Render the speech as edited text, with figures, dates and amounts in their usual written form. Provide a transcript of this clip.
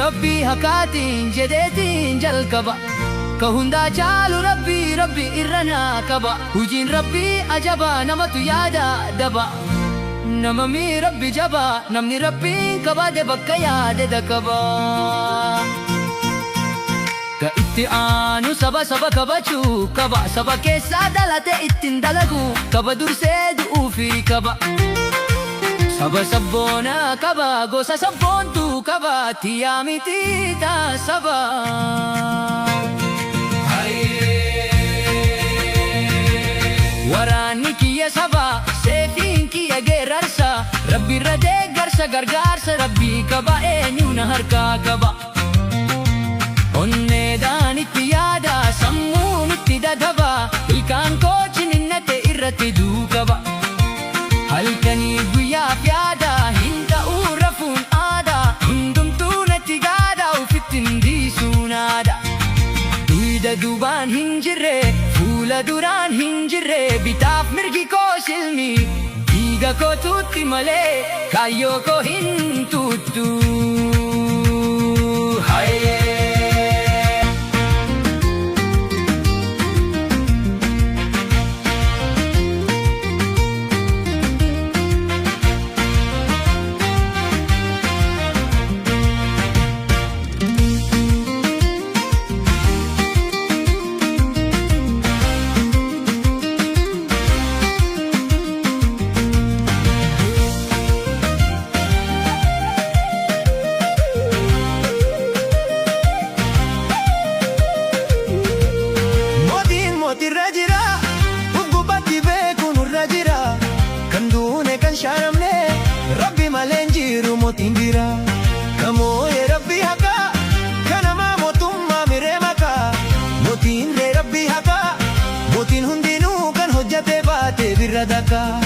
Rabbii hakaatiin jedheetiin jalqaba. Ka hundaa caalu Rabbii, Rabbi irra naa qaba. Hujiin Rabbii ajaba, namatu yaada daba. Nama mii Rabbi jaba, namni Rabbiin qabate bakka yaade dhaqaba. Ka itti aanu saba, saba kabachuu qaba. Saba keessaa dhalate ittiin dalagu qaba, dursee du'uufi qaba. Saba sabboonaa qaba, gosa sabboontuu qaba, tiyyaa miti taa saba. Waraanni kiyya saba, seefiin kiyya geerarsa, Rabbi irra deeggarsa, gargaarsa Rabbii qaba, eenyu na harkaa qaba. Onneedhaan itti yaada, sammuun itti dadhaba, ilkaan koo ciniinnate irratti duukaba. Halkanii guyyaaf yaada, hin ta'uu rafuun aadaa, hundumtuu natti gaada, ofitti hin dhiisuun aadaa. Duyda duubaan hin jirre, fuula duraan hin jirre, bitaaf mirgi koo silmi, dhiiga koo tuutti malee, kaayyoo koo hin tuuttu. Hayyee. Mootiin mootirra jira, gubbaatti beekuun nurra jira. Kan duune kan shaaramne, Rabbi malee hin jiru mootiin bira. Kamooyee Rabbi haqaa, kanamaa mootummaa miree makaa. Mootiin ree Rabbi haqaa, mootiin hundinuu kan hojjate baate birra dakaa.